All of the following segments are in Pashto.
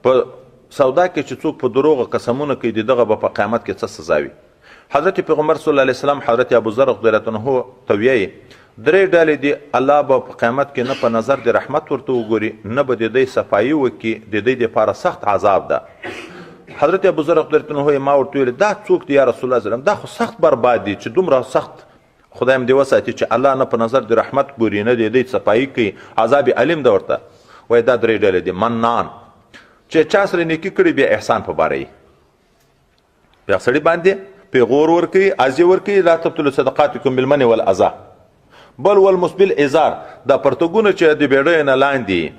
په سودا کې چې څوک په دروغه قسمونه کوي، د دغه به په قیامت کې څه سزا وي؟ حضرت پیغمبر صلی الله علیه وسلم حضرت ابو ذر رضی الله عنه ته ویایي، درې ډلې دي، الله به په قیامت کې نه په نظر د رحمت ورته وګوري، نه به د دوی صفایي وکړي، د دوی دپاره سخت عذاب ده. حضرت ابو ذر رضی الله عنه ما ورته ویل، دا څوک دي یا رسول الله سلام؟ دا خو سخت برباد دي چې دومره سخت، خدای هم دې وساتي چې الله نه په نظر د رحمت ګوري، نه د دوی صفایي کوي، عذاب الیم ده ورته. وایي دا درې ډلې دي، منان چې چا سره نیکي کړي بیا احسان په باره یي، بیا سړي باندې پیغور ورکوي، ازې ورکوي، لا تبطلوا صدقاتکم بالمن والاذى. بل والمسبل ازار، دا پرتګونه چې د بیړۍ نه لاندې،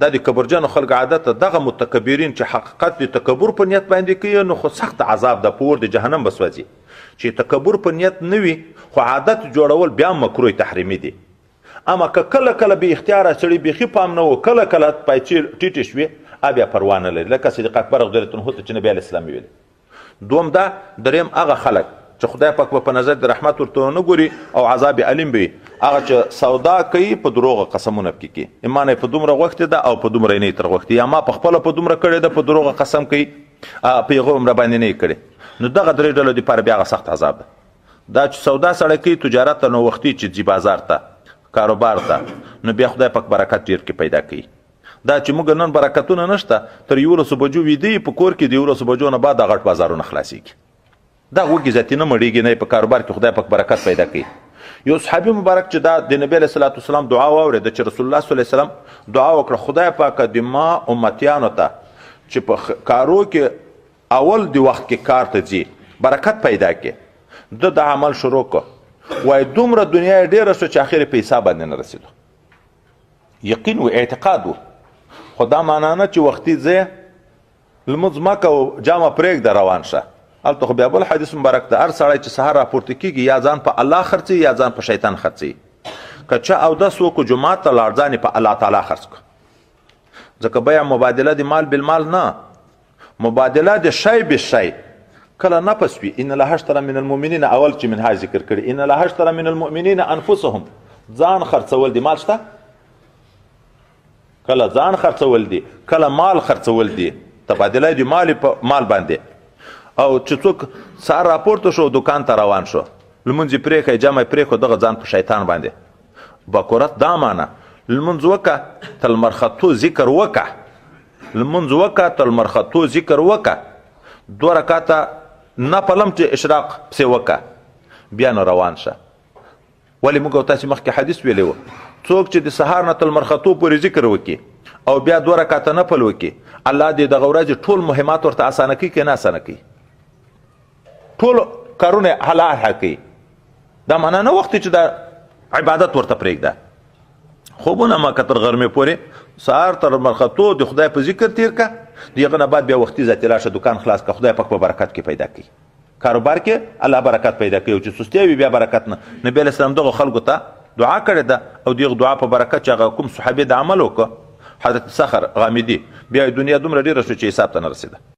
دا د کبرجنو خلک عادت، دغه متکبرین چې حقیقت د تکبر په نیت باندې کوي، نو خو سخت عذاب ده، په اور د جهنم به سوځي. چې تکبر په نیت نه وي خو عادت جوړول بیا مکروه تحریمي دي. اما که کله کله بې اختیاره سړي بیخي پام نه و، کله کله پایڅې ټیټې شوې، بیا پروا نه لري، لکه صدیق اکبر رضی الله عنه ته چې نبي علیه السلام ویل. دوم دا، دریم هغه خلک چې خدای پاک به په نظر د رحمت ورته نه ګوري او عذاب الیم به وي، هغه چې سودا کوي په دروغه قسمونه پکې کوي، ایمان یې په دومره غوښتې ده او په دومره یې نه تر غوښتې، یا ما په خپله په دومره کړې ده، په دروغه قسم کوي، په هغه عمره باندې نه یې کړې. نو دغه درې ډلو دپاره بیا هغه سخت عذاب ده. دا چې سودا سړی کوي تجارت ته، نو وختي چې ځي بازار ته کاروبار ته، نو بیا خدای پاک برکت ډېر کې پیدا کوي. دا چې موږ نن برکتونه نشته، تر 11 بجو ویده یې په کور کې، د 11 بجو نه بعد دا غټ بازارونه خلاصېږي، دا وږي ذاتي نه مړېږي، نه یې په کاروبار کې خدای پاک برکت پیدا کوي. یو صحابي مبارک چې دا د نبي علیه الصلاة والسلام دعا واورېده، چې رسول الله صلی الله علیه وسلم دعا وکړه، خدای پاک د ما امتیانو ته چې په کارو کې اول د وخت کې کار ته ځي برکت پیدا کړي، ده دا عمل شروع کړ. وایي دومره دنیا یې ډېره شوه چې اخر یې په حساب باندې نه رسېدو. یقین و اعتقاد و، خو دا معنا نه چې وختي ځې لمونځ مه کوه، جامه پرېږده روان شه. هلته خو بیا بل حدیث مبارک ده، هر سړی چې سهار راپورته کېږي یا ځان په الله خرڅوي یا ځان په شیطان خرڅوي. که چا اودس وکړو جومات ته لاړ، ځان یې په الله تعالی خرڅ کړ. ځکه بیع مبادله د مال بالمال نه، مبادله د شی بالشی کله نفس وي. ان الله اشترى من المؤمنین، اول چې منهاج ذکر کړي، ان الله اشترى من المؤمنین انفسهم، ځان خرڅول دي، مال شته، کله ځان خرڅول دي، کله مال خرڅول دي، تبادله دي مال په مال باندې. او چې څوک سهار راپورته شو دکان ته روان شو، لمونځ یې پرېښی، جمع یې پرېښود، دغه ځان په شیطان باندې. بکورت دا معنی لمونځ وکړه تر لمر ختو ذکر وکړه، لمونځ وکړه تر لمر ختو ذکر وکړه، دوه رکعته نفل هم چې اشراق پسې وکړه، بیا نو روان شه. ولې موږ او تاسې مخکې حدیث ویلی و، څوک چې د سهار نه تر لمر ختو پورې ذکر وکړي او بیا دوه رکعته نفل وکړي، الله دې دغه ورځې ټول مهمات ورته اسانه کوي که نه اسانه کوي؟ ټول کارونه حلال کوي. دا معنا نه وخت چې دا عبادت ورته پرېږده، خوبونه مه که تر غرمې پورې، سهار تر لمر ختو د خدای په ذکر تېر که، د هغه نه بعد بیا وختي ذاتي راشه دکان خلاص که، خدای پاک په برکت کې پیدا کوي. کاروبار کې الله برکت پیدا کوي، او چې سستي وي بیا برکت نه. نبی علیه السلام دغو خلکو ته دعا کړې ده، او دغه دعا په برکت چې هغه کوم صحابي د عمل وکړ، حضرت صخر غامدي، بیا دنیا دومره ډېره شو چې حساب ته نه رسېده.